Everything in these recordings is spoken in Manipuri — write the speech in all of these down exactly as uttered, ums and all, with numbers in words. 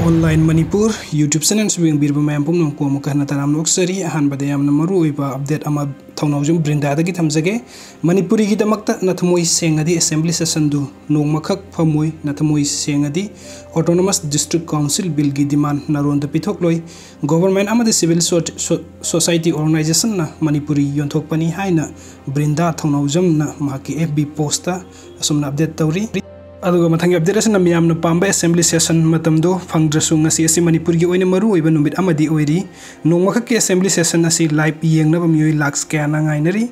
Online Manipur YouTube channel ꯁꯤꯕꯨ ꯌꯦꯡꯕꯤꯔꯤꯕ ꯃꯌꯥꯝ ꯄꯨꯝꯅꯃꯛꯄꯨ ꯑꯃꯨꯛꯀ ꯍꯟꯅ ꯇꯔꯥꯝꯅ ꯑꯣꯛꯆꯔꯤ꯫ ꯑꯍꯥꯟꯕꯗ ꯌꯥꯝꯅ ꯃꯔꯨ ꯑꯣꯏꯕ update ꯑꯃ ꯊꯧꯅꯥꯎꯖꯝ ꯕ꯭ꯔꯤꯟꯗꯥꯗꯒꯤ ꯊꯝꯖꯒꯦ꯫ ꯃꯅꯤꯄꯨꯔꯤꯒꯤꯗꯃꯛꯇ ꯅꯊꯃꯣꯏ ꯁꯦꯡꯉꯗꯤ assembly session ꯗꯨ ꯅꯣꯡꯃꯈꯛ ꯐꯝꯃꯣꯏ, ꯅꯊꯃꯣꯏ ꯁꯦꯡꯉꯗꯤ Autonomous District Council Bill ꯒꯤ demand ꯅꯔꯣꯟꯗ ꯄꯤꯊꯣꯛꯂꯣꯏ꯫ Government ꯑꯃꯗꯤ civil so-, so-, society organization ꯅ ꯃꯅꯤꯄꯨꯔꯤ ꯌꯣꯟꯊꯣꯛꯄꯅꯤ ꯍꯥꯏꯅ ꯕ꯭ꯔꯤꯟꯗꯥ ꯊꯧꯅꯥꯎꯖꯝꯅ ꯃꯍꯥꯛꯀꯤ F B post ꯇ ꯑꯁꯨꯝꯅ update ꯇꯧꯔꯤ꯫ ꯑꯗꯨꯒ ꯃꯊꯪꯒꯤ update ꯑꯁꯤꯅ ꯃꯤꯌꯥꯝꯅ ꯄꯥꯝꯕ assembly session ꯃꯇꯝꯗꯣ ꯐꯪꯗ꯭ꯔꯁꯨ, ꯉꯁꯤ ꯑꯁꯤ ꯃꯅꯤꯄꯨꯔꯒꯤ ꯑꯣꯏꯅ ꯃꯔꯨ ꯑꯣꯏꯕ ꯅꯨꯃꯤꯠ ꯑꯃꯗꯤ ꯑꯣꯏꯔꯤ꯫ ꯅꯣꯡꯃꯈꯛꯀꯤ assembly session ꯑꯁꯤ live ꯌꯦꯡꯅꯕ ꯃꯤꯑꯣꯏ ꯂꯥꯈ ꯀꯌꯥꯅ ꯉꯥꯏꯅꯔꯤ꯫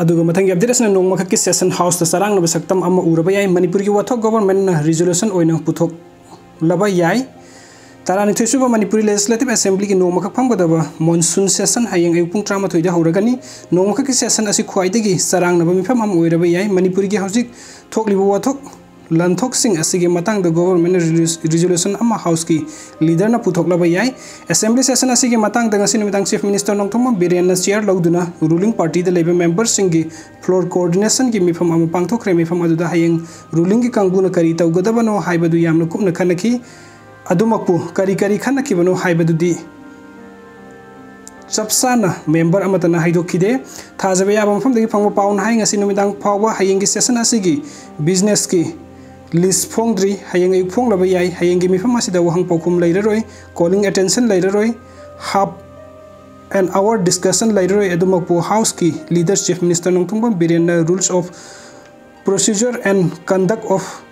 ꯑꯗꯨꯒ ꯃꯊꯪꯒꯤ update ꯑꯁꯤꯅ ꯅꯣꯡꯃꯈꯛꯀꯤ session house ꯇ ꯆꯔꯥꯡꯅꯕ ꯁꯛꯇꯝ ꯑꯃ ꯎꯔꯕ ꯌꯥꯏ꯫ ꯃꯅꯤꯄꯨꯔꯒꯤ ꯋꯥꯊꯣꯛ government ꯅ resolution ꯑꯣꯏꯅ ꯄꯨꯊꯣꯛꯂꯕ ꯌꯥꯏ꯫ ꯇꯔꯥꯅꯤꯊꯣꯏ ꯁꯨꯕ ꯃꯅꯤꯄꯨꯔꯤ Legislative Assembly ꯒꯤ ꯅꯣꯡꯃꯈꯛ ꯐꯝꯒꯗꯕ monsoon session ꯍꯌꯦꯡ ꯑꯌꯨꯛ ꯄꯨꯡ ꯇꯔꯥꯃꯥꯊꯣꯏꯗ ꯍꯧꯔꯒꯅꯤ꯫ ꯅꯣꯡꯃꯈꯛꯀꯤ session ꯑꯁꯤ ꯈ꯭ꯋꯥꯏꯗꯒꯤ ꯆꯔꯥꯡꯅꯕ ꯃꯤꯐꯝ ꯑꯃ ꯑꯣꯏꯔꯕ ꯌꯥꯏ꯫ ꯃꯅꯤꯄꯨꯔꯒꯤ ꯍꯧꯖꯤꯛ ꯊꯣꯛꯂꯤꯕ ꯋꯥꯊꯣꯛ ꯂꯥꯟꯊꯣꯛꯁꯤꯡ ꯑꯁꯤꯒꯤ ꯃꯇꯥꯡꯗ government ꯅ ꯔꯤꯂꯤꯁ-, resolution ꯑꯃ house ꯀꯤ leader ꯅ ꯄꯨꯊꯣꯛꯂꯕ ꯌꯥꯏ꯫ Assembly session ꯑꯁꯤꯒꯤ ꯃꯇꯥꯡꯗ ꯉꯁꯤ ꯅꯨꯃꯤꯗꯥꯡ Chief Minister ꯅꯣꯡꯊꯣꯝꯕꯝ ꯕꯤꯔꯦꯟꯅ chair ꯂꯧꯗꯨꯅ ruling party ꯗ ꯂꯩꯕ member ꯁꯤꯡꯒꯤ floor coordination ꯒꯤ ꯃꯤꯐꯝ ꯑꯃ ꯄꯥꯡꯊꯣꯛꯈ꯭ꯔꯦ꯫ ꯃꯤꯐꯝ ꯑꯗꯨꯗ ꯍꯌꯦꯡ ruling ꯒꯤ ꯀꯥꯡꯕꯨꯅ ꯀꯔꯤ ꯇꯧꯒꯗꯕꯅꯣ ꯍꯥꯏꯕꯗꯨ ꯌꯥꯝꯅ ꯀꯨꯞꯅ ꯈꯟꯅꯈꯤ꯫ ꯑꯗꯨꯃꯛꯄꯨ ꯀꯔꯤ ꯀꯔꯤ ꯈꯟꯅꯈꯤꯕꯅꯣ ꯍꯥꯏꯕꯗꯨꯗꯤ ꯆꯞ ꯆꯥꯅ member ꯑꯃꯠꯇꯅ ꯍꯥꯏꯗꯣꯛꯈꯤꯗꯦ꯫ ꯊꯥꯖꯕ ꯌꯥꯕ ꯃꯐꯝꯗꯒꯤ ꯐꯪꯕ ꯄꯥꯎꯅ ꯍꯥꯏ, ꯉꯁꯤ ꯅꯨꯃꯤꯗꯥꯡ ꯐꯥꯎꯕ ꯍꯌꯦꯡꯒꯤ session ꯑꯁꯤꯒꯤ business ꯀꯤ list ꯐꯣꯡꯗ꯭ꯔꯤ꯫ ꯍꯌꯦꯡ ꯑꯌꯨꯛ ꯐꯣꯡꯂꯕ ꯌꯥꯏ꯫ ꯍꯌꯦꯡꯒꯤ ꯃꯤꯐꯝ ꯑꯁꯤꯗ ꯋꯥꯍꯪ ꯄꯥꯎꯈꯨꯝ ꯂꯩꯔꯔꯣꯏ, calling attention ꯂꯩꯔꯔꯣꯏ, half an hour discussion ꯂꯩꯔꯔꯣꯏ꯫ ꯑꯗꯨꯃꯛꯄꯨ house ꯀꯤ leader Chief Minister Nongthombam ꯕꯤꯔꯦꯟꯅ rules of procedure and conduct of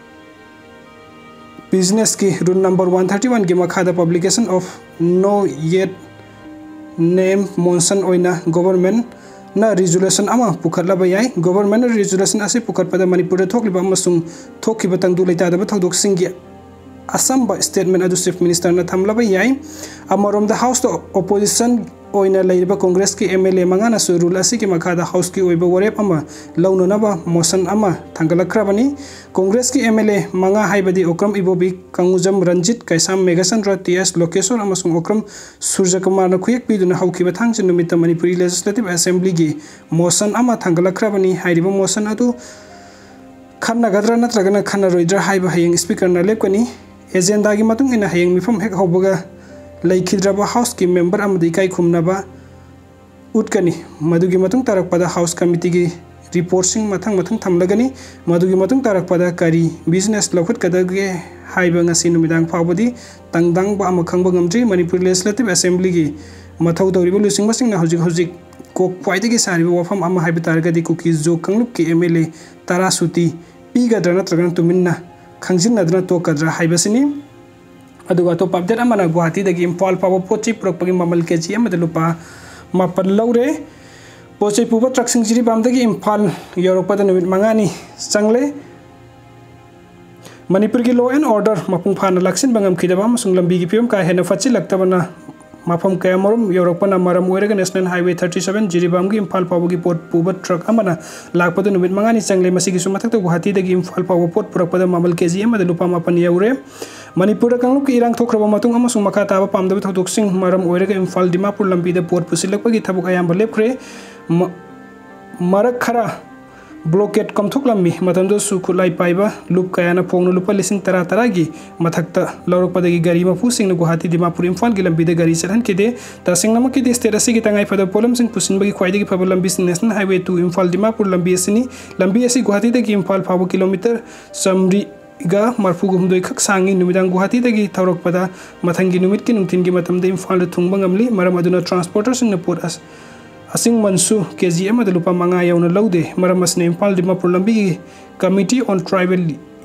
business ꯀꯤ rule number one thirty one ꯒꯤ ꯃꯈꯥꯗ publication of no yet name motion ꯑꯣꯏꯅ government ꯅ resolution ꯑꯃ ꯄꯨꯈꯠꯂꯕ ꯌꯥꯏ꯫ Government ꯅ resolution ꯑꯁꯤ ꯄꯨꯈꯠꯄꯗ ꯃꯅꯤꯄꯨꯔꯗ ꯊꯣꯛꯂꯤꯕ ꯑꯃꯁꯨꯡ ꯊꯣꯛꯈꯤꯕ ꯇꯪꯗꯨ ꯂꯩꯇꯥꯗꯕ ꯊꯧꯗꯣꯛꯁꯤꯡꯒꯤ ꯑꯆꯝꯕ statement ꯑꯗꯨ Chief Minister ꯅ ꯊꯝꯂꯕ ꯌꯥꯏ꯫ ꯑꯃꯔꯣꯝꯗ house ꯇ opposition ꯑꯣꯏꯅ ꯂꯩꯔꯤꯕ Congress ꯀꯤ M L A ꯃꯉꯥꯅꯁꯨ rule ꯑꯁꯤꯒꯤ ꯃꯈꯥꯗ house ꯀꯤ ꯑꯣꯏꯕ ꯋꯥꯔꯦꯞ ꯑꯃ ꯂꯧꯅꯅꯕ motion ꯑꯃ ꯊꯥꯡꯒꯠꯂꯛꯈ꯭ꯔꯕꯅꯤ꯫ Congress ꯀꯤ M L A ꯃꯉꯥ ꯍꯥꯏꯕꯗꯤ ꯑꯣꯀ꯭ꯔꯝ ꯏꯕꯣꯕꯤ, ꯀꯪꯉꯨꯖꯝ ꯔꯟꯖꯤꯠ, ꯀꯩꯁꯥꯝ ꯃꯦꯘꯆꯟꯗ꯭ꯔ, ꯇꯤ ꯑꯦꯁ ꯂꯣꯀꯦꯁꯣꯔ ꯑꯃꯁꯨꯡ ꯑꯣꯀ꯭ꯔꯝ ꯁꯨꯔꯖꯀꯨꯃꯥꯔꯅ ꯈꯨꯌꯦꯛ ꯄꯤꯗꯨꯅ ꯍꯧꯈꯤꯕ ꯊꯥꯡꯖ ꯅꯨꯃꯤꯠꯇ ꯃꯅꯤꯄꯨꯔꯤ Legislative Assembly ꯒꯤ motion ꯑꯃ ꯊꯥꯡꯒꯠꯂꯛꯈ꯭ꯔꯕꯅꯤ꯫ ꯍꯥꯏꯔꯤꯕ motion ꯑꯗꯨ ꯈꯟꯅꯒꯗ꯭ꯔꯥ ꯅꯠꯇ꯭ꯔꯒꯅ ꯈꯟꯅꯔꯣꯏꯗ꯭ꯔꯥ ꯍꯥꯏꯕ ꯍꯌꯦꯡ Speaker ꯅ ꯂꯦꯞꯀꯅꯤ꯫ ꯑꯦꯖꯦꯟꯗꯥꯒꯤ ꯃꯇꯨꯡ ꯏꯟꯅ ꯍꯌꯦꯡ ꯃꯤꯐꯝ ꯍꯦꯛ ꯍꯧꯕꯒ ꯂꯩꯈꯤꯗ꯭ꯔꯕ ꯍꯥꯎꯁꯀꯤ ꯃꯦꯝꯕꯔ ꯑꯃꯗ ꯏꯀꯥꯏ ꯈꯨꯝꯅꯕ ꯎꯠꯀꯅꯤ꯫ ꯃꯗꯨꯒꯤ ꯃꯇꯨꯡ ꯇꯥꯔꯛꯄꯗ ꯍꯥꯎꯁ ꯀꯃꯤꯇꯤꯒꯤ ꯔꯤꯄꯣꯔꯠꯁꯤꯡ ꯃꯊꯪ ꯃꯊꯪ ꯊꯝꯂꯒꯅꯤ꯫ ꯃꯗꯨꯒꯤ ꯃꯇꯨꯡ ꯇꯥꯔꯛꯄꯗ ꯀꯔꯤ ꯕꯤꯖꯤꯅꯦꯁ ꯂꯧꯈꯠꯀꯗꯒꯦ ꯍꯥꯏꯕ ꯉꯁꯤ ꯅꯨꯃꯤꯗꯥꯡ ꯐꯥꯎꯕꯗꯤ ꯇꯪꯗꯥꯡꯕ ꯑꯃ ꯈꯪꯕ ꯉꯝꯗ꯭ꯔꯤ꯫ ꯃꯅꯤꯄꯨꯔ ꯂꯦꯖꯤꯁꯂꯦꯇꯤꯚ ꯑꯦꯁꯦꯝꯕ꯭ꯂꯤꯒꯤ ꯃꯊꯧ ꯇꯧꯔꯤꯕ ꯂꯨꯆꯤꯡꯕꯁꯤꯡꯅ ꯍꯧꯖꯤꯛ ꯍꯧꯖꯤꯛ ꯀꯣꯛ ꯈ꯭ꯋꯥꯏꯗꯒꯤ ꯁꯥꯔꯤꯕ ꯋꯥꯐꯝ ꯑꯃ ꯍꯥꯏꯕ ꯇꯥꯔꯒꯗꯤ ꯀꯨꯀꯤ ꯖꯣ ꯀꯥꯡꯂꯨꯞꯀꯤ ꯑꯦꯝ ꯑꯦꯜ ꯑꯦ ꯇꯔꯥ ꯁꯨꯇꯤ ꯄꯤꯒꯗ꯭ꯔꯥ ꯅꯠꯇ꯭ꯔꯒꯅ ꯇꯨꯃꯤꯟꯅ ꯈꯪꯖꯤꯟꯅꯗꯨꯅ ꯇꯣꯛꯀꯗ꯭ꯔꯥ ꯍꯥꯏꯕꯁꯤꯅꯤ꯫ ꯑꯗꯨꯒ ꯑꯇꯣꯞꯄ ꯑꯞꯗꯦꯠ ꯑꯃꯅ ꯒꯨꯋꯥꯍꯥꯇꯤꯗꯒꯤ ꯏꯝꯐꯥꯜ ꯐꯥꯎꯕ ꯄꯣꯠ ꯆꯩ ꯄꯨꯔꯛꯄꯒꯤ ꯃꯃꯜ ꯀꯦ ꯖꯤ ꯑꯃꯗ ꯂꯨꯄꯥ ꯃꯥꯄꯟ ꯂꯧꯔꯦ꯫ ꯄꯣꯠ ꯆꯩ ꯄꯨꯕ ꯇ꯭ꯔꯛꯁꯤꯡ ꯖꯤꯔꯤꯕꯥꯝꯗꯒꯤ ꯏꯝꯐꯥꯜ ꯌꯧꯔꯛꯄꯗ ꯅꯨꯃꯤꯠ ꯃꯉꯥꯅꯤ ꯆꯪꯂꯦ꯫ ꯃꯅꯤꯄꯨꯔꯒꯤ law and order ꯃꯄꯨꯡ ꯐꯥꯅ ꯂꯥꯛꯁꯤꯟꯕ ꯉꯝꯈꯤꯗꯕ ꯑꯃꯁꯨꯡ ꯂꯝꯕꯤꯒꯤ ꯐꯤꯕꯝ ꯀꯥ ꯍꯦꯟꯅ ꯐꯠꯆꯤꯜꯂꯛꯇꯕꯅ ꯃꯐꯝ ꯀꯌꯥꯃꯔꯨꯝ ꯌꯧꯔꯛꯄꯅ ꯃꯔꯝ ꯑꯣꯏꯔꯒ National Highway thirty seven ꯖꯤꯔꯤꯕꯥꯝꯒꯤ Imphal ꯐꯥꯎꯕꯒꯤ ꯄꯣꯠ ꯄꯨꯕ ꯇ꯭ꯔꯛ ꯑꯃꯅ ꯂꯥꯛꯄꯗ ꯅꯨꯃꯤꯠ ꯃꯉꯥꯅꯤ ꯆꯪꯂꯦ꯫ ꯃꯁꯤꯒꯤꯁꯨ ꯃꯊꯛꯇ ꯒꯨꯋꯥꯍꯥꯇꯤꯗꯒꯤ ꯏꯝꯐꯥꯜ ꯐꯥꯎꯕ ꯄꯣꯠ ꯄꯨꯔꯛꯄꯗ ꯃꯃꯜ ꯀꯦ ꯖꯤ ꯑꯃꯗ ꯂꯨꯄꯥ ꯃꯥꯄꯟ ꯌꯧꯔꯦ꯫ ꯃꯅꯤꯄꯨꯔꯗ ꯀꯥꯡꯂꯨꯞꯀꯤ ꯏꯔꯥꯡ ꯊꯣꯛꯈ꯭ꯔꯕ ꯃꯇꯨꯡ ꯑꯃꯁꯨꯡ ꯃꯈꯥ ꯇꯥꯕ ꯄꯥꯝꯗꯕ ꯊꯧꯗꯣꯛꯁꯤꯡ ꯃꯔꯝ ꯑꯣꯏꯔꯒ ꯏꯝꯐꯥꯜ ꯗꯤꯃꯥꯄꯨꯔ ꯂꯝꯕꯤꯗ ꯄꯣꯠ ꯄꯨꯁꯤꯜꯂꯛꯄꯒꯤ ꯊꯕꯛ ꯑꯌꯥꯝꯕ ꯂꯦꯞꯈ꯭ꯔꯦ꯫ ꯃ-, ꯃꯔꯛ ꯈꯔ ꯕ꯭ꯂꯣꯀꯦꯠ ꯀꯝꯊꯣꯛꯂꯝꯃꯤ꯫ ꯃꯇꯝꯗꯨꯗꯁꯨ ꯈꯨꯠꯂꯥꯏ ꯄꯥꯏꯕ ꯂꯨꯞ ꯀꯌꯥꯅ ꯐꯣꯡꯅ ꯂꯨꯄꯥ ꯂꯤꯁꯤꯡ ꯇꯔꯥ ꯇꯔꯥꯒꯤ ꯃꯊꯛꯇ ꯂꯧꯔꯛꯄꯗꯒꯤ ꯒꯥꯔꯤ ꯃꯄꯨꯁꯤꯡꯅ ꯒꯨꯋꯥꯍꯥꯇꯤ ꯗꯤꯃꯥꯄꯨꯔ ꯏꯝꯐꯥꯜꯒꯤ ꯂꯝꯕꯤꯗ ꯒꯥꯔꯤ ꯆꯠꯍꯟꯈꯤꯗꯦ꯫ ꯇꯁꯦꯡꯅꯃꯛꯀꯤꯗꯤ ꯁ꯭ꯇꯦꯠ ꯑꯁꯤꯒꯤ ꯇꯉꯥꯏ ꯐꯗꯕ ꯄꯣꯠꯂꯝꯁꯤꯡ ꯄꯨꯁꯤꯟꯕꯒꯤ ꯈ꯭ꯋꯥꯏꯗꯒꯤ ꯐꯕ ꯂꯝꯕꯤ National Highway two Imphal Dimapur ꯂꯝꯕꯤ ꯑꯁꯤꯅꯤ꯫ ꯂꯝꯕꯤ ꯑꯁꯤ ꯒꯨꯋꯥꯍꯥꯇꯤꯗꯒꯤ ꯏꯝꯐꯥꯜ ꯐꯥꯎꯕ ꯀꯤꯂꯣꯃꯤꯇꯔ ꯆꯥꯃꯔꯤꯒ ꯃꯔꯐꯨꯒ ꯍꯨꯝꯗꯣꯏ ꯈꯛ ꯁꯥꯡꯉꯤ꯫ ꯅꯨꯃꯤꯗꯥꯡ ꯒꯨꯋꯥꯍꯥꯇꯤꯗꯒꯤ ꯊꯧꯔꯛꯄꯗ ꯃꯊꯪꯒꯤ ꯅꯨꯃꯤꯠꯀꯤ ꯅꯨꯡꯊꯤꯜꯒꯤ ꯃꯇꯝꯗ ꯏꯝꯐꯥꯜꯗ ꯊꯨꯡꯕ ꯉꯝꯂꯤ꯫ ꯃꯔꯝ ꯑꯗꯨꯅ ꯇ꯭ꯔꯥꯟꯁꯄꯣꯔꯇꯔꯁꯤꯡꯅ ꯄꯣꯠ ꯑꯁ-, ꯑꯁꯤꯡꯃꯟꯁꯨ ꯀꯦ ꯖꯤ ꯑꯃꯗ ꯂꯨꯄꯥ ꯃꯉꯥ ꯌꯧꯅ ꯂꯧꯗꯦ꯫ ꯃꯔꯝ ꯑꯁꯤꯅ ꯏꯝꯐꯥꯜ ꯗꯤꯃꯥꯄꯨꯔ ꯂꯝꯕꯤꯒꯤ Committee on Tribal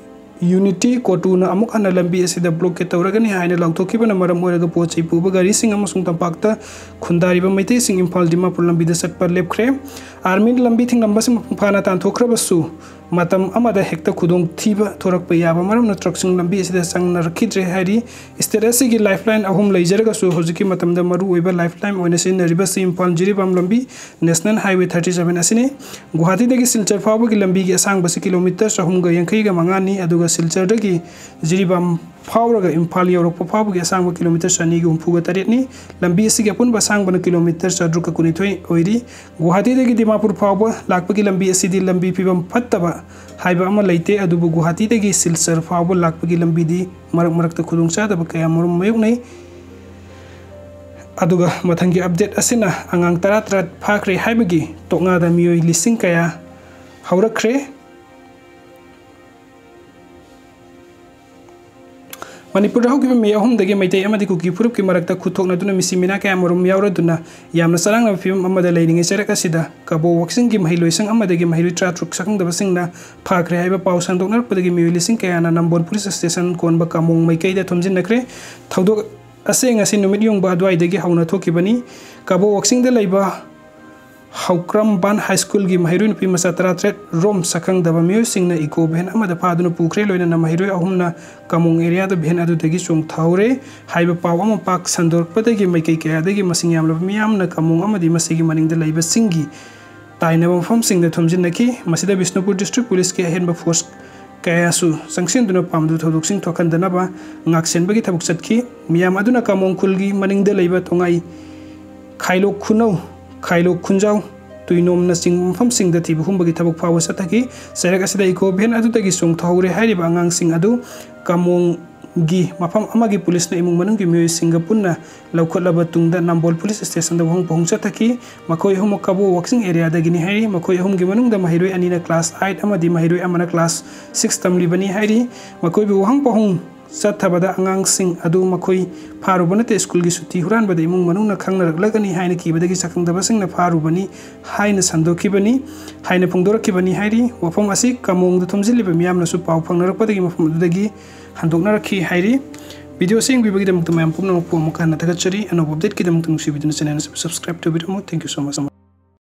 Unity, ꯀꯣꯇꯨꯅ ꯑꯃꯨꯛ ꯍꯟꯅ ꯂꯝꯕꯤ ꯑꯁꯤꯗ ꯕ꯭ꯂꯣꯀꯦꯠ ꯇꯧꯔꯒꯅꯤ ꯍꯥꯏꯅ ꯂꯥꯎꯊꯣꯛꯈꯤꯕꯅ ꯃꯔꯝ ꯑꯣꯏꯔꯒ ꯄꯣꯠ ꯆꯩ ꯄꯨꯕ ꯒꯥꯔꯤꯁꯤꯡ ꯑꯃꯁꯨꯡ ꯇꯝꯄꯥꯛꯇ ꯈꯨꯟꯗꯥꯔꯤꯕ ꯃꯩꯇꯩꯁꯤꯡ ꯏꯝꯐꯥꯜ ꯗꯤꯃꯥꯄꯨꯔ ꯂꯝꯕꯤꯗ ꯆꯠꯄ ꯂꯦꯞꯈ꯭ꯔꯦ꯫ ꯑꯥꯔꯃꯤꯅ ꯂꯝꯕꯤ ꯊꯤꯡꯂꯝꯕꯁꯤꯡ ꯃꯄꯨꯡ ꯐꯥꯅ ꯇꯥꯟꯊꯣꯛꯈ꯭ꯔꯕꯁꯨ, ꯃꯇꯝ ꯑꯃꯗ ꯍꯦꯛꯇ ꯈꯨꯗꯣꯡꯊꯤꯕ ꯊꯣꯔꯛꯄ ꯌꯥꯕ ꯃꯔꯝꯅ ꯇ꯭ꯔꯛꯁꯤꯡ ꯂꯝꯕꯤ ꯑꯁꯤꯗ ꯆꯪꯅꯔꯛꯈꯤꯗ꯭ꯔꯦ ꯍꯥꯏꯔꯤ꯫ ꯁ꯭ꯇꯦꯠ ꯑꯁꯤꯒꯤ ꯂꯥꯏꯐꯂꯥꯏꯟ ꯑꯍꯨꯝ ꯂꯩꯖꯔꯒꯁꯨ, ꯍꯧꯖꯤꯛꯀꯤ ꯃꯇꯝꯗ ꯃꯔꯨꯑꯣꯏꯕ ꯂꯥꯏꯐꯂꯥꯏꯟ ꯑꯣꯏꯅ ꯁꯤꯖꯤꯟꯅꯔꯤꯕꯁꯤ ꯏꯝꯐꯥꯜ ꯖꯤꯔꯤꯕꯥꯝ ꯂꯝꯕꯤ, National Highway thirty seven ꯑꯁꯤꯅꯤ꯫ ꯒꯨꯋꯥꯍꯥꯇꯤꯗꯒꯤ ꯁꯤꯜꯆꯔ ꯐꯥꯎꯕꯒꯤ ꯂꯝꯕꯤꯒꯤ ꯑꯁꯥꯡꯕꯁꯤ ꯀꯤꯂꯣꯃꯤꯇꯔ ꯆꯍꯨꯝꯒ ꯌꯥꯡꯈꯩꯒ ꯃꯉꯥꯅꯤ, ꯑꯗꯨꯒ ꯁꯤꯜꯆꯔꯗꯒꯤ ꯖꯤꯔꯤꯕꯥꯝ ꯐꯥꯎꯔꯒ ꯏꯝꯐꯥꯜ ꯌꯧꯔꯛꯄ ꯐꯥꯎꯕꯒꯤ ꯑꯁꯥꯡꯕ ꯀꯤꯂꯣꯃꯤꯇꯔ ꯆꯅꯤꯒ ꯍꯨꯝꯐꯨꯒ ꯇꯔꯦꯠꯅꯤ꯫ ꯂꯝꯕꯤ ꯑꯁꯤꯒꯤ ꯑꯄꯨꯟꯕ ꯑꯁꯥꯡꯕꯅ ꯀꯤꯂꯣꯃꯤꯇꯔ ꯆꯥꯇ꯭ꯔꯨꯛꯀ ꯀꯨꯟꯅꯤꯊꯣꯏ ꯑꯣꯏꯔꯤ꯫ ꯒꯨꯋꯥꯍꯥꯇꯤꯗꯒꯤ ꯗꯤꯃꯥꯄꯨꯔ ꯐꯥꯎꯕ ꯂꯥꯛꯄꯒꯤ ꯂꯝꯕꯤ ꯑꯁꯤꯗꯤ ꯂꯝꯕꯤ ꯐꯤꯕꯝ ꯐꯠꯇꯕ ꯍꯥꯏꯕ ꯑꯃ ꯂꯩꯇꯦ, ꯑꯗꯨꯕꯨ ꯒꯨꯋꯥꯍꯥꯇꯤꯗꯒꯤ ꯁꯤꯜꯆꯔ ꯐꯥꯎꯕ ꯂꯥꯛꯄꯒꯤ ꯂꯝꯕꯤꯗꯤ ꯃꯔꯛ ꯃꯔꯛꯇ ꯈꯨꯗꯣꯡꯆꯥꯗꯕ ꯀꯌꯥ ꯃꯔꯨꯝ ꯃꯥꯌꯣꯛꯅꯩ꯫ ꯑꯗꯨꯒ ꯃꯊꯪꯒꯤ ꯑꯞꯗꯦꯠ ꯑꯁꯤꯅ ꯑꯉꯥꯡ ꯇꯔꯥ ꯇꯔꯦꯠ ꯐꯥꯈ꯭ꯔꯦ ꯍꯥꯏꯕꯒꯤ ꯇꯣꯛꯅꯥꯗ ꯃꯤꯑꯣꯏ ꯂꯤꯁꯤꯡ ꯀꯌꯥ ꯍꯧꯔꯛꯈ꯭ꯔꯦ꯫ ꯃꯅꯤꯄꯨꯔꯗ ꯍꯧꯈꯤꯕ ꯃꯦ ꯑꯍꯨꯝꯗꯒꯤ ꯃꯩꯇꯩ ꯑꯃꯗꯤ ꯀꯨꯀꯤ ꯐꯨꯔꯨꯞꯀꯤ ꯃꯔꯛꯇ ꯈꯨꯠꯊꯣꯛꯅꯗꯨꯅ ꯃꯤꯁꯤ ꯃꯤꯅꯥ ꯀꯌꯥ ꯃꯔꯨꯝ ꯌꯥꯎꯔꯗꯨꯅ ꯌꯥꯝꯅ ꯆꯔꯥꯡꯅꯕ ꯐꯤꯕꯝ ꯑꯃꯗ ꯂꯩꯔꯤꯉꯩ ꯆꯩꯔꯛ ꯑꯁꯤꯗ ꯀꯕꯣ ꯋꯥꯛꯆꯤꯡꯒꯤ ꯃꯍꯩꯂꯣꯏꯁꯪ ꯑꯃꯗꯒꯤ ꯃꯍꯩꯔꯣꯏ ꯇꯔꯥꯇꯔꯨꯛ ꯁꯛꯈꯪꯗꯕꯁꯤꯡꯅ ꯐꯥꯈ꯭ꯔꯦ ꯍꯥꯏꯕ ꯄꯥꯎ ꯁꯟꯗꯣꯛꯅꯔꯛꯄꯗꯒꯤ ꯃꯤꯑꯣꯏ ꯂꯤꯁꯤꯡ ꯀꯌꯥꯅ ꯅꯝꯕꯣꯜ ꯄꯨꯂꯤꯁ ꯁ꯭ꯇꯦꯁꯟ ꯀꯣꯟꯕ ꯀꯥꯃꯣꯡ ꯃꯥꯏꯀꯩꯗ ꯊꯣꯝꯖꯤꯟꯅꯈ꯭ꯔꯦ꯫ ꯊꯧꯗꯣꯛ ꯑꯁꯦꯡ ꯑꯁꯤ ꯅꯨꯃꯤꯠ ꯌꯨꯡꯕ ꯑꯗꯨꯋꯥꯏꯗꯒꯤ ꯍꯧꯅ ꯊꯣꯛꯈꯤꯕꯅꯤ꯫ ꯀꯕꯣ ꯋꯥꯛꯆꯤꯡꯗ ꯂꯩꯕ ꯍꯧꯀ꯭ꯔꯝꯕꯥꯟ ꯍꯥꯏ ꯁ꯭ꯀꯨꯜꯒꯤ ꯃꯍꯩꯔꯣꯏ ꯅꯨꯄꯤ ꯃꯆꯥ ꯇꯔꯥꯇꯔꯦꯠ ꯔꯣꯝ ꯁꯛꯈꯪꯗꯕ ꯃꯤꯑꯣꯏꯁꯤꯡꯅ ꯏꯀꯣ ꯚꯦꯟ ꯑꯃꯗ ꯐꯥꯗꯨꯅ ꯄꯨꯈ꯭ꯔꯦ꯫ ꯂꯣꯏꯅꯅ ꯃꯍꯩꯔꯣꯏ ꯑꯍꯨꯝꯅ ꯀꯥꯃꯣꯡ ꯑꯦꯔꯤꯌꯥꯗ ꯚꯦꯟ ꯑꯗꯨꯗꯒꯤ ꯆꯣꯡꯊꯍꯧꯔꯦ ꯍꯥꯏꯕ ꯄꯥꯎ ꯑꯃ ꯄꯥꯛ ꯁꯟꯗꯣꯔꯛꯄꯗꯒꯤ ꯃꯥꯏꯀꯩ ꯀꯌꯥꯗꯒꯤ ꯃꯁꯤꯡ ꯌꯥꯝꯂꯕ ꯃꯤꯌꯥꯝꯅ ꯀꯥꯃꯣꯡ ꯑꯃꯗꯤ ꯃꯁꯤꯒꯤ ꯃꯅꯤꯡꯗ ꯂꯩꯕꯁꯤꯡꯒꯤ ꯇꯥꯏꯅꯕ ꯃꯐꯝꯁꯤꯡꯗ ꯊꯨꯝꯖꯤꯟꯅꯈꯤ꯫ ꯃꯁꯤꯗ ꯕꯤꯁꯅꯨꯄꯨꯔ ꯗꯤꯁꯇ꯭ꯔꯤꯛ ꯄꯨꯂꯤꯁꯀꯤ ꯑꯍꯦꯟꯕ ꯐꯣꯔꯁ ꯀꯌꯥꯁꯨ ꯆꯪꯁꯤꯟꯗꯨꯅ ꯄꯥꯝꯗꯨ ꯊꯧꯗꯣꯛꯁꯤꯡ ꯊꯣꯛꯍꯟꯗꯅꯕ ꯉꯥꯛꯁꯦꯟꯕꯒꯤ ꯊꯕꯛ ꯆꯠꯈꯤ꯫ ꯃꯤꯌꯥꯝ ꯑꯗꯨꯅ ꯀꯥꯃꯣꯡ ꯈꯨꯜꯒꯤ ꯃꯅꯤꯡꯗ ꯂꯩꯕ ꯇꯣꯉꯥꯏ ꯈꯥꯏꯂꯣꯛ ꯈꯨꯅꯧ, ꯈꯥꯏꯂꯣꯛ ꯈꯨꯟꯖꯥꯎ, ꯇꯨꯏꯅꯣꯝꯅꯆꯤꯡꯕ ꯃꯐꯝꯁꯤꯡꯗ ꯊꯤꯕ ꯍꯨꯝꯕꯒꯤ ꯊꯕꯛ ꯐꯥꯎꯕ ꯆꯠꯊꯈꯤ꯫ ꯆꯩꯔꯛ ꯑꯁꯤꯗ ꯏꯀꯣ ꯚꯦꯟ ꯑꯗꯨꯗꯒꯤ ꯆꯣꯡꯊꯍꯧꯔꯦ ꯍꯥꯏꯔꯤꯕ ꯑꯉꯥꯡꯁꯤꯡ ꯑꯗꯨ ꯀꯥꯃꯣꯡꯒꯤ ꯃꯐꯝ ꯑꯃꯒꯤ ꯄꯨꯂꯤꯁꯅ ꯏꯃꯨꯡ ꯃꯅꯨꯡꯒꯤ ꯃꯤꯑꯣꯏꯁꯤꯡꯒ ꯄꯨꯟꯅ ꯂꯧꯈꯠꯂꯕ ꯇꯨꯡꯗ ꯅꯝꯕꯣꯜ ꯄꯨꯂꯤꯁ ꯁ꯭ꯇꯦꯁꯟꯗ ꯋꯥꯍꯪ ꯄꯥꯎꯍꯪ ꯆꯠꯊꯈꯤ꯫ ꯃꯈꯣꯏ ꯑꯍꯨꯝꯃꯛ ꯀꯕꯣ ꯋꯥꯛꯆꯤꯡ ꯑꯦꯔꯤꯌꯥꯗꯒꯤꯅꯤ ꯍꯥꯏꯔꯤ꯫ ꯃꯈꯣꯏ ꯑꯍꯨꯝꯒꯤ ꯃꯅꯨꯡꯗ ꯃꯍꯩꯔꯣꯏ ꯑꯅꯤꯅ ꯀ꯭ꯂꯥꯁ ꯑꯥꯏꯠ ꯑꯃꯗꯤ ꯃꯍꯩꯔꯣꯏ ꯑꯃꯅ ꯀ꯭ꯂꯥꯁ ꯁꯤꯛꯁ ꯇꯝꯂꯤꯕꯅꯤ ꯍꯥꯏꯔꯤ꯫ ꯃꯈꯣꯏꯕꯨ ꯋꯥꯍꯪ ꯄꯥꯎꯍꯪ ꯆꯠꯊꯕꯗ ꯑꯉꯥꯡꯁꯤꯡ ꯑꯗꯨ ꯃꯈꯣꯏ ꯐꯥꯔꯨꯕ ꯅꯠꯇꯦ, ꯁ꯭ꯀꯨꯜꯒꯤ ꯁꯨꯇꯤ ꯍꯨꯔꯥꯟꯕꯗ ꯏꯃꯨꯡ ꯃꯅꯨꯡꯅ ꯈꯪꯅꯔꯛꯂꯒꯅꯤ ꯍꯥꯏꯅ ꯀꯤꯕꯗꯒꯤ ꯁꯛꯈꯪꯗꯕꯁꯤꯡꯅ ꯐꯥꯔꯨꯕꯅꯤ ꯍꯥꯏꯅ ꯁꯟꯗꯣꯛꯈꯤꯕꯅꯤ ꯍꯥꯏꯅ ꯐꯣꯡꯗꯣꯔꯛꯈꯤꯕꯅꯤ ꯍꯥꯏꯔꯤ꯫ ꯋꯥꯐꯝ ꯑꯁꯤ ꯀꯥꯃꯣꯡꯗ ꯊꯣꯝꯖꯤꯜꯂꯤꯕ ꯃꯤꯌꯥꯝꯅꯁꯨ ꯄꯥꯎ ꯐꯪꯅꯔꯛꯄꯗꯒꯤ ꯃꯐꯝ ꯑꯗꯨꯗꯒꯤ ꯍꯟꯗꯣꯛꯅꯔꯛꯈꯤ ꯍꯥꯏꯔꯤ꯫ ꯚꯤꯗꯤꯑꯣ ꯑꯁꯤ ꯌꯦꯡꯕꯤꯕꯒꯤꯗꯃꯛꯇ ꯃꯌꯥꯝ ꯄꯨꯝꯅꯃꯛꯄꯨ ꯑꯃꯨꯛ ꯍꯟꯅ ꯊꯥꯒꯠꯆꯔꯤ꯫ ꯑꯅꯧꯕ ꯑꯞꯗꯦꯠꯀꯤꯗꯃꯛꯇ ꯅꯨꯡꯁꯤꯕꯤꯗꯨꯅ ꯆꯦꯅꯦꯜ ꯑꯁꯤꯕꯨ subscribe ꯇꯧꯕꯤꯔꯝꯃꯨ꯫ Thank you so much꯫